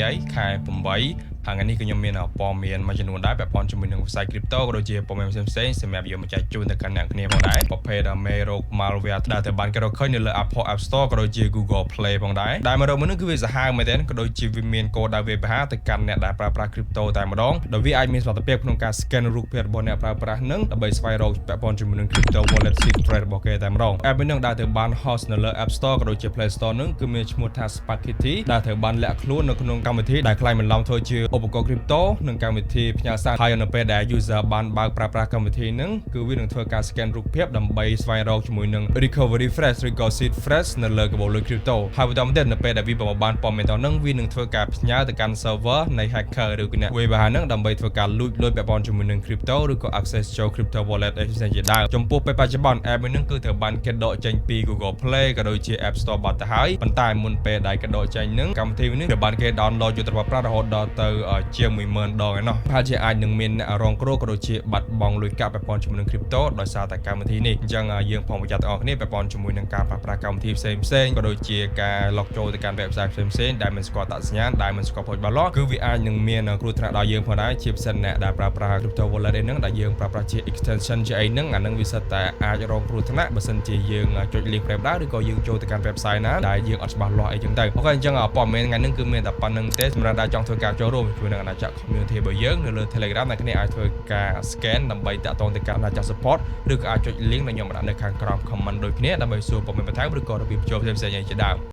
ហើយខែ8ហើយថ្ងៃនេះក៏ខ្ញុំមានព័ត៌មានមួយចំនួនដែរពាក់ព័ន្ធជាមួយនឹងវិស័យ crypto ក៏ដូចជាព័ត៌មានផ្សេងៗសម្រាប់យកមកចែកជូនទៅកាន់អ្នកគ្នាផងដែរប្រភេទមេរោគ malware ដែលត្រូវបានគេរកឃើញនៅលើ Apple App Store ក៏ដូចជា Google Play ផងដែរដែលមេរោគមួយនេះគឺវាសាហាវមែនទែនក៏ដូចជាវាមានគោលដៅវាយប្រហារទៅកាន់អ្នកដែលប្រើប្រាស់ crypto តែម្ដងដោយវាអាចមានសមត្ថភាពក្នុងការ scan រូបភាពរបស់អ្នកប្រើប្រាស់នឹងដើម្បីស្វែងរកពាក់ព័ន្ធជាមួយនឹង crypto wallet secret របស់គេតែម្ដង app មួយនឹងដែលត្រូវបាន host នៅលើ App Store ក៏ដូចជា Play Store នឹងគឺមានឈ្មោះថា Sparkity ដែលត្រូវបានលាក់ខ្លួននៅក្នុងកម្មវិធីដែលក្លែងបន្លំធ្វើជាឧបករណ៍ crypto និងកម្មវិធីផ្ញើសារហើយនៅពេលដែល user បានបើកប្រើប្រាស់កម្មវិធីហ្នឹងគឺវានឹងធ្វើការ scan រូបភាពដើម្បីស្វែងរកជាមួយនឹង recovery phrase ឬក៏ seed phrase នៅលើកាបូបលុយ crypto ហើយបន្តមកទៀតនៅពេលដែលវាប្រមូលបានព័ត៌មានទាំងហ្នឹងវានឹងធ្វើការផ្ញើទៅកាន់ server នៃ hacker ឬក៏អ្នកវាយប្រហារហ្នឹងដើម្បីធ្វើការលួចលុយពាក់ព័ន្ធជាមួយនឹង crypto ឬក៏ access ចូល crypto wallet អីផ្សេងៗជាដើមចំពោះពេលបច្ចុប្បន្ន app មួយហ្នឹងគឺត្រូវបានគេដកចេញពី Google Play ក៏ដូចជា App Store បាត់ទៅហើយប៉ុន្តែមុនពេលដែលគេដកចេញហ្នឹងកម្មវិធីនេះត្រូវបានគេ download យកទៅប្រើប្រាស់រហូតដល់ទៅជាង10000ដងឯណោះប្រហែលជាអាចនឹងមានអ្នករងគ្រោះក៏ដូចជាបាត់បង់លុយកាក់ពាក់ព័ន្ធជាមួយនឹង crypto ដោយសារតែកម្មវិធីនេះអញ្ចឹងយើងផងប្រយ័ត្នទាំងអស់គ្នាពាក់ព័ន្ធជាមួយនឹងការប្រើប្រាស់កម្មវិធីផ្សេងផ្សេងក៏ដូចជាការ log ចូលទៅកាន់ website ផ្សេងផ្សេងដែលមិនស្គាល់អត្តសញ្ញាណដែលមិនស្គាល់ផលច្បាស់លាស់គឺវាអាចនឹងមានគ្រោះថ្នាក់ដល់យើងផងដែរជាពិសេសអ្នកដែលប្រើប្រាស់ crypto wallet អីហ្នឹងដែលយើងប្រើប្រាស់ជា extension ជាអីហ្នឹងអាហ្នឹងវាសិតតែអាចរងគ្រោះថ្នាក់បើសិនជាយើងចុច link ប្រាប់ដែរឬក៏យើងចូលទៅកាន់ website ណាដែលយើងអត់ច្បាស់លាស់អីចឹងទៅOK អញ្ចឹងព័ត៌មានថ្ងៃហ្នឹងគឺមានតែប៉ុណ្ណឹងទេសម្រាប់ដែលចង់ធ្វើការចូលរួមជាមួយនឹងអាណាចក្រ community របស់យើងនៅលើ Telegram អ្នកគ្នាអាចធ្វើការ scan ដើម្បីតាក់ទងទៅកាន់អាណាចក្រ support ឬក៏អាចចុច link ដែលខ្ញុំបានដាក់នៅខាងក្រោម comment ដូចគ្នាដើម្បីសួរព័ត៌មានបន្ថែមឬក៏របៀបចូលផ្សេងៗអីជាដើម។